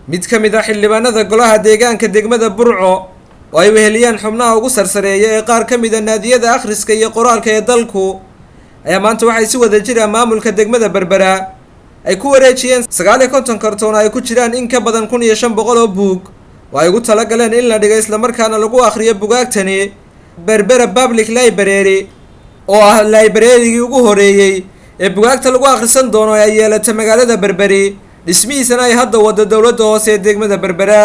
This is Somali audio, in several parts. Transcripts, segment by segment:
Mid ka mid ah xildhibaanada golaha deegaanka degmada Burco oo ay weheliyaan xubnaha ugu sarsareeya ee qaar ka mid ah naadiyada akhriska iyo qoraalka ee dalku ayaa maanta waxay si wada jir ah maamulka degmada Berbera ay ku wareejiyeen 59 kartoon oo ay ku jiraan in ka badan 1500 oo buug oo ay ugu talagaleen in la dhigo islamarkaana lagu akhriyo bugaagtani Berbera Public Library, oo ah librarygii ugu horeeyey ee bugaagta lagu akhrisan doono ee ay yeelata magaalada Berberi, dhismihiisana ay hadda wado dowladda hoose ee degmada Berbera.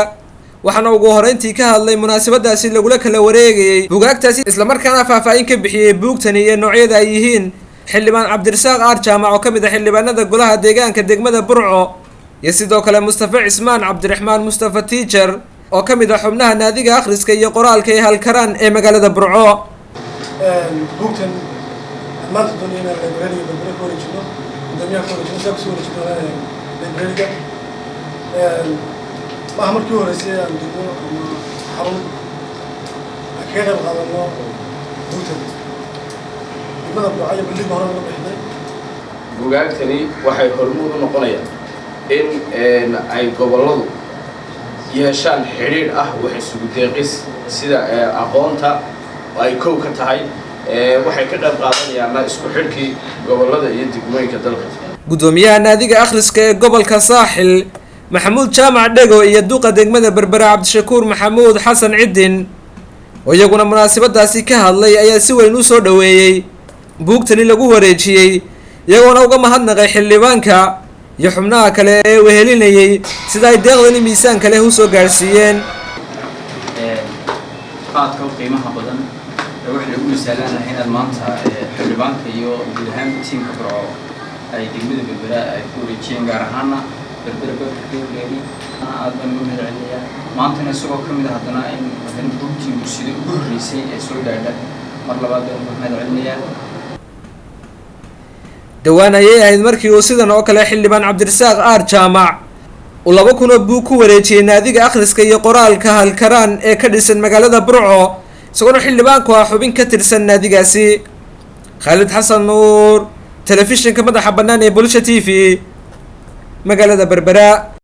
Waxaana ugu horeyntii ka hadlay munaasabadaasi lagula kala wareegayey bugaagtaasi, islamarkaana faahfaahin ka bixiyey buugtani iyo noocyada ay yihiin, xildhibaan Cabdirasaaq Aar Jaamac oo ka mid ah xildhibaanada golaha deegaanka degmada Burco, iyo sidoo kale Mustafa Cismaan Cabdiraxmaan Mustafa Teacher oo ka mid ah xubnaha naadiga akhriska iyo qoraalka ee Halkaraan ee magaalada Burco. Buugtan maanta doonaya inaan library-ga Berbera ka wareejino, guddoomiyaha ka wareejino, saa kusoo wareejin doonaa library-ga. Maaha markii horeysay aan degmo ama xarun aan kaga qayb qaadano buugtan. Degmada Burco iyo bandhiga hore naga bixinay. Bugaagtani waxay hormuud u noqonayaan in ay gobolladu yeeshaan xidhiidh ah wax isugu deeqis, sida aqoonta ay kow ka tahay. Waxay ka qayb qaadanayaanna isku xidhkii gobollada iyo degmooyinka dalka. Guddoomiyaha naadiga akhriska ee gobolka Saaxil Maxamuud Jaamac Dhego iyo duqa degmada Berbera Cabdishakuur Maxamuud Xasan Cidin oo iyaguna munaasabadaasi ka hadlay ayaa si weyn u soo dhoweeyey buugtani lagu wareejiyey, iyagoona uga mahadnaqay xildhibaanka iyo xubnaha kale ee wehelinayey sida ay deeqdani miisaanka leh usoo gaadhsiiyeen. Qaadka u qiimaha badan ee wax lagu misaalaan lahaa inaad maanta xildhibaanka iyo guud ahaan tiimka Burco ay degmada Berbera ay ku wareejiyeen, gaar ahaana Berbera Public Library, aad baan ugu mahad celinayaa. Maantana isagoo ka mid ah haddana in haddana buugtii bursida ugu horreysay ee soo gaadha, mar labaad baan ugu mahad celinayaa. Dhowaan ayay ahayd markii uu sidan oo kale xildhibaan Cabdirasaaq Aar Jaamac uu 2000 oo buug ku wareejiyey naadiga akhriska iyo qoraalka Halkaraan ee ka dhisan magaalada Burco, isagoona xildhibaanku ah xubin ka tirsan naadigaasi. Khaalid Xasan Nuur, telefishinka madaxa bannaan ee Bulsha TV, magaalada Berbera.